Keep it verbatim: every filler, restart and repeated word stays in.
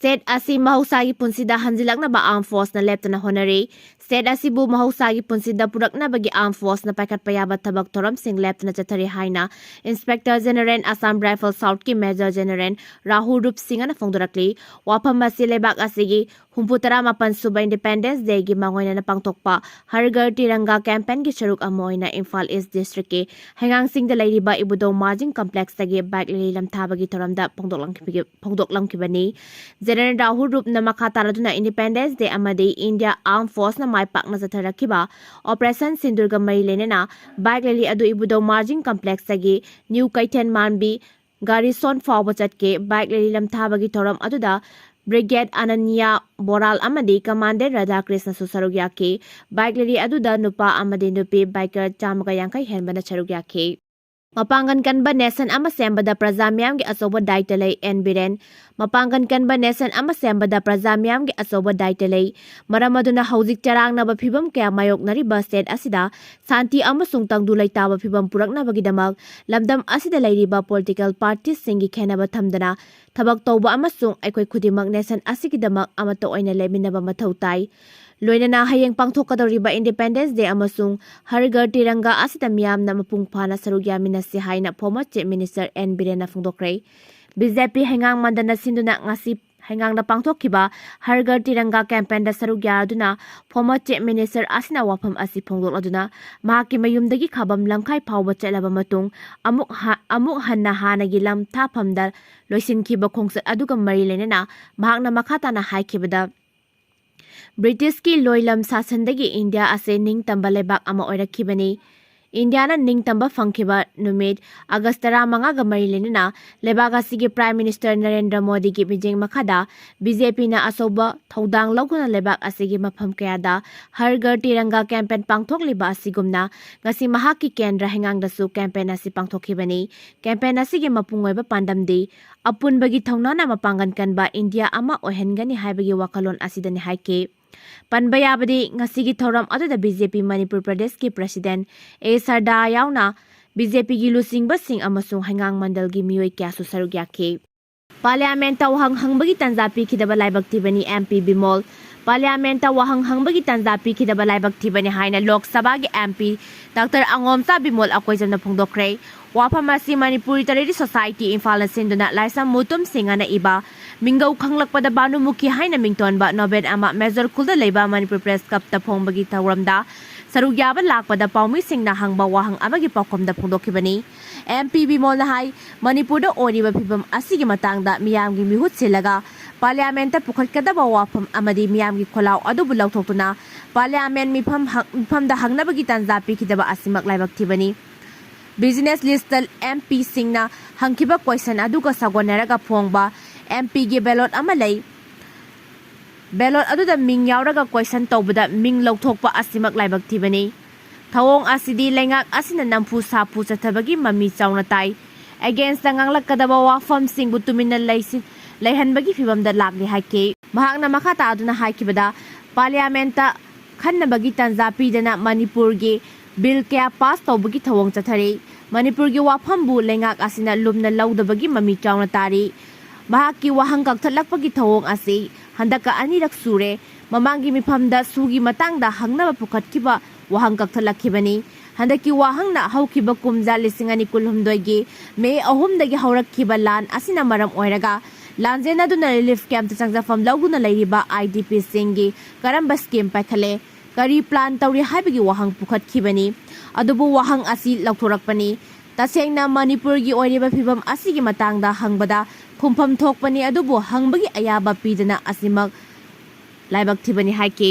State ꯑꯁꯤ ꯃꯍꯧꯁꯥꯒꯤ ꯄꯨꯟꯁꯤꯗ ꯍꯟꯖꯤꯜꯂꯛꯅꯕ Armed Forceꯅ ꯂꯦꯞꯇꯅ ꯍꯣꯠꯅꯔꯤ꯫ State ꯑꯁꯤꯕꯨ ꯃꯍꯧꯁꯥꯒꯤ ꯄꯨꯟꯁꯤꯗ ꯄꯨꯔꯛꯅꯕꯒꯤ Armed Forceꯅ ꯄꯥꯏꯈꯠꯄ ꯌꯥꯕ ꯊꯕꯛ ꯊꯧꯔꯝꯁꯤꯡ ꯂꯦꯞꯇꯅ ꯆꯠꯊꯔꯤ ꯍꯥꯏꯅ Inspector General Assam Rifle Southꯀꯤ Major General Rahul roof ꯁꯤꯡꯍꯅ ꯐꯣꯡꯗꯣꯔꯛꯂꯤ꯫ ꯋꯥꯐꯝ ꯑꯁꯤ ꯂꯩꯕꯥꯛ ꯑꯁꯤꯒꯤ ꯍꯨꯝꯐꯨ ꯇꯔꯥ ꯃꯥꯄꯟ ꯁꯨꯕ Independence Dayꯒꯤ ꯃꯥꯡꯑꯣꯏꯅꯅ ꯄꯥꯡꯊꯣꯛꯄ ꯍꯔ ꯘꯔ ꯇꯤꯔꯪꯒꯥ campaignꯒꯤ ꯁꯔꯨꯛ ꯑꯃ ꯑꯣꯏꯅ ꯏꯝꯐꯥꯜ East Districtꯀꯤ ꯍꯩꯉꯥꯡꯁꯤꯡꯗ ꯂꯩꯔꯤꯕ ꯏꯕꯨꯙꯧ marching complexꯇꯒꯤ bike rally ꯂꯝꯊꯥꯕꯒꯤ ꯊꯧꯔꯝꯗ ꯐꯣꯡꯗꯣꯛꯂꯝꯈꯤꯕꯒꯤ-, ꯐꯣꯡꯗꯣꯛꯂꯝꯈꯤꯕꯅꯤ꯫ General ꯔꯥꯍꯨꯜ ꯔꯨꯞꯅ ꯃꯈꯥ ꯇꯥꯔꯗꯨꯅ Independence Day ꯑꯃꯗꯤ India Armed Forceꯅ ꯃꯥꯏ ꯄꯥꯛꯅ ꯆꯠꯊꯔꯛꯈꯤꯕ Operation ꯁꯤꯟꯗꯨꯔꯒ ꯃꯔꯤ ꯂꯩꯅꯅ bike rally ꯑꯗꯨ ꯏꯕꯨꯙꯧ marching complexꯇꯒꯤ New ꯀꯩꯊꯦꯜ ꯃꯥꯟꯕꯤ ꯒꯥꯔꯤꯁꯣꯟ ꯐꯥꯎꯕ ꯆꯠꯈꯤ꯫ Bike rally ꯂꯝꯊꯥꯕꯒꯤ ꯊꯧꯔꯝ ꯑꯗꯨꯗ Brigade ꯑꯅꯅꯤꯌꯥ ꯕꯣꯔꯥꯜ ꯑꯃꯗꯤ Commandant ꯔꯥꯙꯥꯀ꯭ꯔꯤꯁꯅꯁꯨ ꯁꯔꯨꯛ ꯌꯥꯈꯤ꯫ Bike rally ꯑꯗꯨꯗ ꯅꯨꯄꯥ ꯑꯃꯗꯤ ꯅꯨꯄꯤ biker ꯆꯥꯝꯃꯒ ꯌꯥꯡꯈꯩ ꯍꯦꯟꯕꯅ ꯁꯔꯨꯛ ꯌꯥꯈꯤ꯫ ꯃꯄꯥꯡꯒꯜ ꯀꯟꯕ nation ꯑꯃ ꯁꯦꯝꯕꯗ ꯄ꯭ꯔꯖꯥ ꯃꯤꯌꯥꯝꯒꯤ ꯑꯆꯧꯕ ꯗꯥꯏꯇ ꯂꯩ, ꯑꯦꯟ ꯕꯤꯔꯦꯟ꯫ ꯃꯄꯥꯡꯒꯜ ꯀꯟꯕ nation ꯑꯃ ꯁꯦꯝꯕꯗ ꯄ꯭ꯔꯖꯥ ꯃꯤꯌꯥꯝꯒꯤ ꯑꯆꯧꯕ ꯗꯥꯏꯇ ꯂꯩ꯫ ꯃꯔꯝ ꯑꯗꯨꯅ ꯍꯧꯖꯤꯛ ꯆꯔꯥꯡꯅꯕ ꯐꯤꯚꯝ ꯀꯌꯥ ꯃꯥꯌꯣꯛꯅꯔꯤꯕ state ꯑꯁꯤꯗ ꯁꯥꯟꯇꯤ ꯑꯃꯁꯨꯡ ꯇꯪꯗꯨ ꯂꯩꯇꯥꯕ ꯐꯤꯚꯝ ꯄꯨꯔꯛꯅꯕꯒꯤꯗꯃꯛ ꯂꯝꯗꯝ ꯑꯁꯤꯗ ꯂꯩꯔꯤꯕ political partyꯁꯤꯡꯒꯤ ꯈꯦꯟꯅꯕ ꯊꯝꯗꯅ ꯊꯕꯛ ꯇꯧꯕ ꯑꯃꯁꯨꯡ ꯑꯩꯈꯣꯏ ꯈꯨꯗꯤꯡꯃꯛ nation ꯑꯁꯤꯒꯤꯗꯃꯛ ꯑꯃꯠꯇ ꯑꯣꯏꯅ ꯂꯦꯞꯃꯤꯟꯅꯕ ꯃꯊꯧ ꯇꯥꯏ꯫ ꯂꯣꯏꯅꯅ ꯍꯌꯦꯡ ꯄꯥꯡꯊꯣꯛꯀꯗꯧꯔꯤꯕ Independence Day ꯑꯃꯁꯨꯡ ꯍꯔ ꯘꯔ ꯇꯤꯔꯪꯒꯥ ꯑꯁꯤꯗ ꯃꯤꯌꯥꯝꯅ ꯃꯄꯨꯡ ꯐꯥꯅ ꯁꯔꯨꯛ ꯌꯥꯃꯤꯟꯅꯁꯤ ꯍꯥꯏꯅ former Chief Minister ꯑꯦꯟ ꯕꯤꯔꯦꯟꯅ ꯐꯣꯡꯗꯣꯛꯈ꯭ꯔꯦ꯫ ꯕꯤ ꯖꯦ ꯄꯤ ꯍꯩꯉꯥꯡ ꯃꯟꯗꯜꯅ ꯁꯤꯟꯗꯨꯅ ꯉꯁꯤ ꯍꯩꯉꯥꯡꯗ ꯄꯥꯡꯊꯣꯛꯈꯤꯕ ꯍꯔ ꯘꯔ ꯇꯤꯔꯪꯒꯥ campaignꯗ ꯁꯔꯨꯛ ꯌꯥꯗꯨꯅ former Chief Minister ꯑꯁꯤꯅ ꯋꯥꯐꯝ ꯑꯁꯤ ꯐꯣꯡꯗꯣꯛꯂꯗꯨꯅ ꯃꯍꯥꯛꯀꯤ ꯃꯌꯨꯝꯗꯒꯤ ꯈꯥꯕꯝ ꯂꯝꯈꯥꯏ ꯐꯥꯎꯕ ꯆꯠꯂꯕ ꯃꯇꯨꯡ ꯑꯃꯨꯛ ꯍ-, ꯑꯃꯨꯛ ꯍꯟꯅ ꯍꯥꯟꯅꯒꯤ ꯂꯝ ꯊꯥꯐꯝꯗ ꯂꯣꯏꯁꯤꯟꯈꯤꯕ ꯈꯣꯡꯆꯠ ꯑꯗꯨꯒ ꯃꯔꯤ ꯂꯩꯅꯅ ꯃꯍꯥꯛꯅ ꯃꯈꯥ ꯇꯥꯅ ꯍꯥꯏꯈꯤꯕꯗ, ꯕ꯭ꯔꯤꯇꯤꯁꯀꯤ ꯂꯣꯏꯂꯝ ꯁꯥꯁꯟꯗꯒꯤ ꯏꯟꯗꯤꯌꯥ ꯑꯁꯤ ꯅꯤꯡꯇꯝꯕ ꯂꯩꯕꯥꯛ ꯑꯃ ꯑꯣꯏꯔꯛꯈꯤꯕꯅꯤ꯫ ꯏꯟꯗꯤꯌꯥꯅ ꯅꯤꯡꯇꯝꯕ ꯐꯪꯈꯤꯕ ꯅꯨꯃꯤꯠ ꯑꯥꯒꯁ ꯇꯔꯥꯃꯉꯥꯒ ꯃꯔꯤ ꯂꯩꯅꯅ ꯂꯩꯕꯥꯛ ꯑꯁꯤꯒꯤ Prime Minister ꯅꯔꯦꯟꯗ꯭ꯔ ꯃꯣꯗꯤꯒꯤ ꯃꯤꯠꯌꯦꯡ ꯃꯈꯥꯗ ꯕꯤ ꯖꯦ ꯄꯤꯅ ꯑꯆꯧꯕ ꯊꯧꯗꯥꯡ ꯂꯧꯗꯨꯅ ꯂꯩꯕꯥꯛ ꯑꯁꯤꯒꯤ ꯃꯐꯝ ꯀꯌꯥꯗ ꯍꯔ ꯘꯔ ꯇꯤꯔꯪꯒꯥ campaign ꯄꯥꯡꯊꯣꯛꯂꯤꯕ ꯑꯁꯤꯒꯨꯝꯅ ꯉꯁꯤ ꯃꯍꯥꯛꯀꯤ ꯀꯦꯟꯗ꯭ꯔ ꯍꯩꯉꯥꯡꯗꯁꯨ campaign ꯑꯁꯤ ꯄꯥꯡꯊꯣꯛꯈꯤꯕꯅꯤ꯫ Campaign ꯑꯁꯤꯒꯤ ꯃꯄꯨꯡ ꯑꯣꯏꯕ ꯄꯥꯟꯗꯝꯗꯤ ꯑꯄꯨꯟꯕꯒꯤ ꯊꯧꯅꯥꯅ ꯃꯄꯥꯡꯒꯜ ꯀꯟꯕ ꯏꯟꯗꯤꯌꯥ ꯑꯃ ꯑꯣꯏꯍꯟꯒꯅꯤ ꯍꯥꯏꯕꯒꯤ ꯋꯥꯈꯜꯂꯣꯟ ꯑꯁꯤꯗꯅꯤ ꯍꯥꯏꯈꯤ꯫ ꯄꯟꯕ ꯌꯥꯕꯗꯤ, ꯉꯁꯤꯒꯤ ꯊꯧꯔꯝ ꯑꯗꯨꯗ ꯕꯤ ꯖꯦ ꯄꯤ ꯃꯅꯤꯄꯨꯔ ꯄ꯭ꯔꯗꯦꯁꯀꯤ President ꯑꯦ ꯁꯔꯗꯥ ꯌꯥꯎꯅ ꯕꯤ ꯖꯦ ꯄꯤꯒꯤ ꯂꯨꯆꯤꯡꯕꯁꯤꯡ ꯑꯃꯁꯨꯡ ꯍꯩꯉꯥꯡ ꯃꯟꯗꯜꯒꯤ ꯃꯤꯑꯣꯏ ꯀꯌꯥꯁꯨ ꯁꯔꯨꯛ ꯌꯥꯈꯤ꯫ ꯄꯥꯔꯂꯤꯌꯥꯃꯦꯟꯠꯇ ꯋꯥꯍꯪ ꯍꯪꯕꯒꯤ ꯇꯥꯟꯖꯥ ꯄꯤꯈꯤꯗꯕ ꯂꯥꯏꯕꯛ ꯊꯤꯕꯅꯤ꯫ M P Bimol. ꯄꯥꯔꯂꯤꯌꯥꯃꯦꯟꯠꯇ ꯋꯥꯍꯪ ꯍꯪꯕꯒꯤ ꯇꯥꯟꯖꯥ ꯄꯤꯈꯤꯗꯕ ꯂꯥꯏꯕꯛ ꯊꯤꯕꯅꯤ ꯍꯥꯏꯅ ꯂꯣꯛ ꯁꯚꯥꯒꯤ ꯑꯦꯝ ꯄꯤ ꯗꯥꯛꯇꯔ ꯑꯉꯣꯝꯆꯥ ꯕꯤꯃꯣꯜ ꯑꯀꯣꯏꯖꯝꯅ ꯐꯣꯡꯗꯣꯛꯈ꯭ꯔꯦ꯫ ꯋꯥꯐꯝ ꯑꯁꯤ ꯃꯅꯤꯄꯨꯔ ꯂꯤꯇꯔꯦꯔꯤ ꯁꯣꯁꯥꯏꯇꯤ ꯏꯝꯐꯥꯜꯅ ꯁꯤꯟꯗꯨꯅ ꯂꯥꯏꯁ꯭ꯔꯝ ꯃꯨꯇꯨꯝ ꯁꯤꯡꯍꯅ ꯏꯕ ꯃꯤꯡꯒꯧ ꯈꯪꯂꯛꯄꯗ ꯚꯥꯅꯨꯃꯨꯈꯤ ꯍꯥꯏꯅ ꯃꯤꯡꯊꯣꯟꯕ ꯅꯣꯕꯦꯜ ꯑꯃ ꯃꯦꯖꯔ ꯈꯨꯜꯗ ꯂꯩꯕ ꯃꯅꯤꯄꯨꯔ ꯄ꯭ꯔꯦꯁ ꯀ꯭ꯂꯕꯇ ꯐꯣꯡꯕꯒꯤ ꯊꯧꯔꯝꯗ ꯁꯔꯨꯛ ꯌꯥꯕ ꯂꯥꯛꯄꯗ ꯄꯥꯎꯃꯤꯁꯤꯡꯅ ꯍꯪꯕ ꯋꯥꯍꯪ ꯑꯃꯒꯤ ꯄꯥꯎꯈꯨꯝꯗ ꯐꯣꯡꯗꯣꯛꯈꯤꯕꯅꯤ꯫ ꯑꯦꯝ ꯄꯤ ꯕꯤꯃꯣꯜꯅ ꯍꯥꯏ, ꯃꯅꯤꯄꯨꯔꯗ ꯑꯣꯏꯔꯤꯕ ꯐꯤꯕꯝ ꯑꯁꯤꯒꯤ ꯃꯇꯥꯡꯗ ꯃꯤꯌꯥꯝꯒꯤ ꯃꯤꯍꯨꯠ ꯁꯤꯜꯂꯒ ꯄꯥꯔꯂꯤꯌꯥꯃꯦꯟꯠꯇ ꯄꯨꯈꯠꯀꯗꯕ ꯋꯥꯐꯝ ꯑꯃꯗꯤ ꯃꯤꯌꯥꯝꯒꯤ ꯈꯣꯜꯂꯥꯎ ꯑꯗꯨꯕꯨ ꯂꯧꯊꯣꯛꯇꯨꯅ ꯄꯥꯔꯂꯤꯌꯥꯃꯦꯟꯠ ꯃꯤꯐꯝ ꯍꯪ-, ꯃꯤꯐꯝꯗ ꯍꯪꯅꯕꯒꯤ ꯇꯥꯟꯖꯥ ꯄꯤꯈꯤꯗꯕ ꯑꯁꯤꯃꯛ ꯂꯥꯏꯕꯛ ꯊꯤꯕꯅꯤ꯫ ꯕꯤꯖꯤꯅꯦꯁ ꯂꯤꯁꯇ ꯑꯦꯝ ꯄꯤꯁꯤꯡꯅ ꯍꯪꯈꯤꯕ ꯀꯣꯏꯁꯟ ꯑꯗꯨꯒ ꯁꯥꯒꯣꯟꯅꯔꯒ ꯐꯣꯡꯕ ꯑꯦꯝ ꯄꯤꯒꯤ ꯕꯦꯂꯣꯠ ꯑꯃ ꯂꯩ꯫ ꯕꯦꯂꯣꯠ ꯑꯗꯨꯗ ꯃꯤꯡ ꯌꯥꯎꯔꯒ ꯀꯣꯏꯁꯟ ꯇꯧꯕꯗ ꯃꯤꯡ ꯂꯧꯊꯣꯛꯄ ꯑꯁꯤꯃꯛ ꯂꯥꯏꯕꯛ ꯊꯤꯕꯅꯤ꯫ ꯊꯧꯑꯣꯡ ꯑꯁꯤꯗꯤ ꯂꯩꯉꯥꯛ ꯑꯁꯤꯅ ꯅꯝꯐꯨ ꯁꯥꯐꯨ ꯆꯠꯊꯕꯒꯤ ꯃꯃꯤ ꯆꯥꯎꯅ ꯇꯥꯏ꯫ ꯑꯦꯒꯦꯟꯁꯇ ꯉꯥꯡꯂꯛꯀꯗꯕ ꯋꯥꯐꯝꯁꯤꯡꯕꯨ ꯇꯨꯃꯤꯟꯅ ꯂꯩꯁꯤ-, ꯂꯩꯍꯟꯕꯒꯤ ꯐꯤꯚꯝꯗ ꯂꯥꯛꯂꯦ ꯍꯥꯏꯈꯤ꯫ ꯃꯍꯥꯛꯅ ꯃꯈꯥ ꯇꯥꯗꯨꯅ ꯍꯥꯏꯈꯤꯕꯗ, ꯄꯥꯔꯂꯤꯌꯥꯃꯦꯟꯠꯇ ꯈꯟꯅꯕꯒꯤ ꯇꯥꯟꯖꯥ ꯄꯤꯗꯅ ꯃꯅꯤꯄꯨꯔꯒꯤ ꯕꯤꯜ ꯀꯌꯥ ꯄꯥꯁ ꯇꯧꯕꯒꯤ ꯊꯧꯑꯣꯡ ꯆꯠꯊꯔꯤ꯫ ꯃꯅꯤꯄꯨꯔꯒꯤ ꯋꯥꯐꯝꯕꯨ ꯂꯩꯉꯥꯛ ꯑꯁꯤꯅ ꯂꯨꯝꯅ ꯂꯧꯗꯕꯒꯤ ꯃꯃꯤ ꯆꯥꯎꯅ ꯇꯥꯔꯤ꯫ ꯃꯍꯥꯛꯀꯤ ꯋꯥꯍꯪ ꯀꯛꯊꯠꯂꯛꯄꯒꯤ ꯊꯧꯑꯣꯡ ꯑꯁꯤ ꯍꯟꯗꯛꯀ ꯑꯅꯤꯔꯛ ꯁꯨꯔꯦ꯫ ꯃꯃꯥꯡꯒꯤ ꯃꯤꯐꯝꯗ ꯁꯨꯒꯤ ꯃꯇꯥꯡꯗ ꯍꯪꯅꯕ ꯄꯨꯈꯠꯈꯤꯕ ꯋꯥꯍꯪ ꯀꯛꯊꯠꯂꯛꯈꯤꯕꯅꯤ꯫ ꯍꯟꯗꯛꯀꯤ ꯋꯥꯍꯪꯅ ꯍꯧꯈꯤꯕ ꯀꯨꯝꯖꯥ ꯂꯤꯁꯤꯡ ꯑꯅꯤ ꯀꯨꯟꯍꯨꯝꯗꯣꯏꯒꯤ ꯃꯦ ꯑꯍꯨꯝꯗꯒꯤ ꯍꯧꯔꯛꯈꯤꯕ ꯂꯥꯟ ꯑꯁꯤꯅ ꯃꯔꯝ ꯑꯣꯏꯔꯒ ꯂꯥꯟꯖꯦꯟꯅꯗꯨꯅ ꯔꯤꯂꯤꯐ ꯀꯦꯝꯞꯇ ꯆꯪꯖꯐꯝ ꯂꯧꯗꯨꯅ ꯂꯩꯔꯤꯕ ꯑꯥꯏ ꯗꯤ ꯄꯤꯁꯤꯡꯒꯤ ꯀꯔꯝꯕ ꯁ꯭ꯀꯤꯝ ꯄꯥꯏꯈꯠꯂꯦ, ꯀꯔꯤ ꯄ꯭ꯂꯥꯟ ꯇꯧꯔꯤ ꯍꯥꯏꯕꯒꯤ ꯋꯥꯍꯪ ꯄꯨꯈꯠꯈꯤꯕꯅꯤ꯫ ꯑꯗꯨꯕꯨ ꯋꯥꯍꯪ ꯑꯁꯤ ꯂꯧꯊꯣꯔꯛꯄꯅꯤ꯫ ꯇꯁꯦꯡꯅ ꯃꯅꯤꯄꯨꯔꯒꯤ ꯑꯣꯏꯔꯤꯕ ꯐꯤꯕꯝ ꯑꯁꯤꯒꯤ ꯃꯇꯥꯡꯗ ꯍꯪꯕꯗ ꯈꯨꯝꯐꯝ ꯊꯣꯛꯄꯅꯤ, ꯑꯗꯨꯕꯨ ꯍꯪꯕꯒꯤ ꯑꯌꯥꯕ ꯄꯤꯗꯅ ꯑꯁꯤꯃꯛ ꯂꯥꯏꯕꯛ ꯊꯤꯕꯅꯤ ꯍꯥꯏꯈꯤ꯫